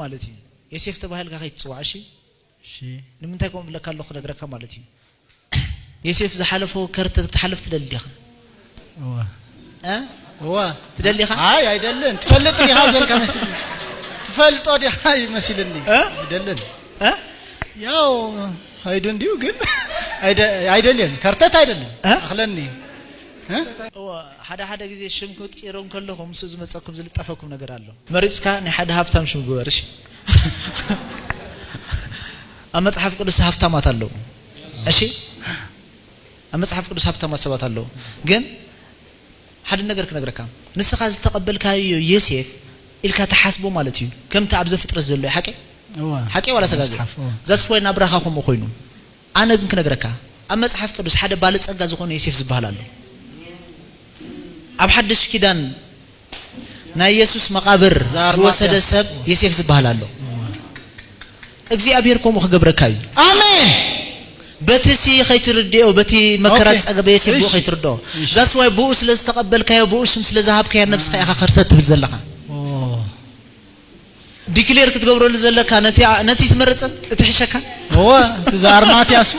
ማለት እዩ። ዮሴፍ ተባሂልካ ከይትጽዋዕ፣ እሺ? እሺ። ንምንታይ ከምኡ ብለካ ኣለኹ ክነግረካ ማለት እዩ። ዮሴፍ ዝሓለፎ ከርተት ክትሓልፍ ትደሊ ዲኻ? እዋ። እ? እዋ። ትደሊ ኢኻ? ኣይ፣ ኣይደልን። ትፈልጥ ዲኻ ዘልካ መሲልኒ። ትፈልጦ ዲኻ ይመሲልኒ። እ? ኣይደልን። እ? ያው፣ ኣይደ እንዲሁ ግን፣ ኣይደ-፣ ኣይደልን። ከርተት ኣይደልን። እ? ኣኽለኒ። እ? እዋ፣ ሓደ ሓደ ግዜ ሽም ክትቅይሩ እንከለኹም፣ ምስኡ ዝመጸኩም ዝልጠፈኩም ነገር ኣሎ። መሪጽካ ናይ ሓደ ሃብታም ሽም ግበር፣ እሺ? ኣብ መጽሓፍ ቅዱስ ሃብታማት ኣለዉ። እሺ? ኣብ መጽሓፍ ቅዱስ ሃብታማት ሰባት ኣለዉ። ግን ሓደ ነገር ክነግረካ። ንስኻ ዝተቐበልካዮ ዮሴፍ ኢልካ ትሓስቦ ማለት እዩ። ከምቲ ኣብ ዘፍጥረት ዘሎ እዩ። ሓቂ? እዋ። ሓቂ ዋላ ተጋገ? መጽሓፍ፣ እዋ። That's why ናብራኻ ከምኡ ኮይኑ። ኣነ ግን ክነግረካ። ኣብ መጽሓፍ ቅዱስ ሓደ ባለጸጋ ዝኾነ ዮሴፍ ዝበሃል ኣሎ። ኣብ ሓድሽ ኪዳን ናይ የሱስ መቓብር ዝኣርማትያስ። ዝወሰደ ሰብ ዮሴፍ ዝበሃል ኣሎ። እግዚኣብሔር ከምኡ ክገብረካ እዩ። ኣሜን። በቲ ሲ ከይትርድኦ፣ በቲ መከራ ኦኬ። ጸገበ ዮሴፍ ብኡ እሺ። ከይትርድኦ። እሺ። That's why ብኡ ስለ ዝተቐበልካዮ፣ ብኡ ሽም ስለ ዝሃብካዮ ነብስኻ ኢኻ ከርተት ትብል ዘለኻ። ኦ። ዲክሌር ክትገብረሉ ዘለካ ነቲ፣ ነቲ ትመርጽን እቲ ሕሸካ? እወ፣ እቲ ዝኣርማትያሱ።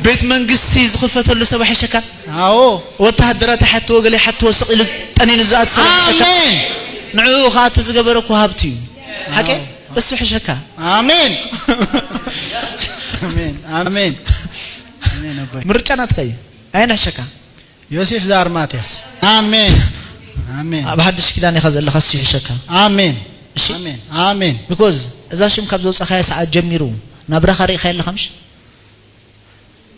ቤት መንግስቲ ዝኽፈተሉ ሰብ ሕሸካ? ኣዎ። ወተሃደራት ይሓትዎ፣ ገለ ይሓትዎ፣ ስቕ ኢሉ ጠኒኑ ዝኣቱ ሰብ ሕሸካ? ኣሜን። ንዕኡ ኸኣ እቲ ዝገበረ እኮ ሃብቲ እዩ። ሓቂ? ኣዎ። እሱ ሕሸካ። ኣሜን። ኣሜን። ኣሜን። ኣሜን ኣቦይ። ምርጫ ናትካ እዩ። ኣየን ሕሸካ? ዮሴፍ ዘኣርማትያስ። ኣሜን። ኣሜን። ኣብ ሓድሽ ኪዳን ኢኻ ዘለኻ፣ እሱ ይሕሸካ። ኣሜን። እሺ? ኣሜን። ኣሜን። Because እዛ ሽም ካብ ዘውጻኻያ ሰዓት ጀሚሩ ናብራኻ ርኢኻ የለኻ ምሽ?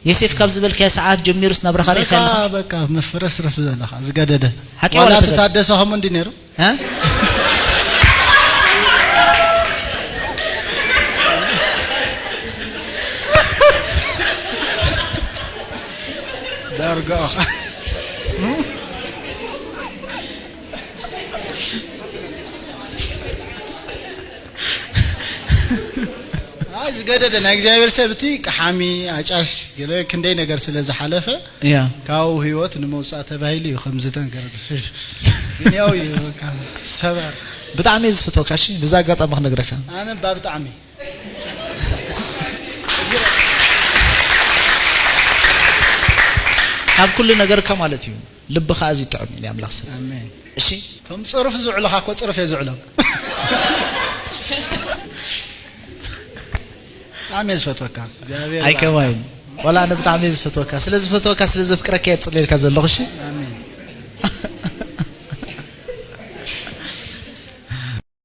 ዮሴፍ ካብ ዝበልካያ ሰዓት ጀሚሩስ ናብራኻ ርኢኻ በቃ፣ የለኻ? በቃ፣ መፍረስረስ ዘለኻ፣ ዝገደደ። ሓቂ ዋላ ዋላ እቲ ተገደ? ታደሰ ከምኡ እንዲ ነይሩ? እ? ዳርጋ። ኣይ፣ ዝገደደ ናይ እግዚኣብሔር ሰብ እቲ ቀሓሚ፣ ኣጫሽ፣ ገለ ክንደይ ነገር ስለ ዝሓለፈ፣ ያ። ካብኡ ህይወት ንምውጻእ ተባሂሉ እዩ ከምዚ ነገር ዝስድ። ግን ያው እዩ፣ በቃ፣ ሰበር። ብጣዕሚ እየ ዝፈትወካ፣ እሺ? በዚ ኣጋጣሚ ክነግረካ። ኣነ እባ ብጣዕሚ። ካብ ኩሉ ነገርካ ማለት እዩ። ልብኻ ኣዝዩ ጥዑም እዩ፣ ናይ ኣምላኽ ሰብ። ኣሜን። እሺ? እቶም ጽሩፍ ዝውዕሉኻ እኮ ጽሩፍ እየ ዝውዕሎም። ብጣዕሚ እየ ዝፈትወካ። እግዚኣብሔር ኣይከማይን። ዋላ ኣነ ብጣዕሚ እየ ዝፈትወካ። ስለ ዝፈትወካ፣ ስለ ዘፍቅረካ እየ ዝጽልየልካ ዘለኹ፣ እሺ? ኣሜን።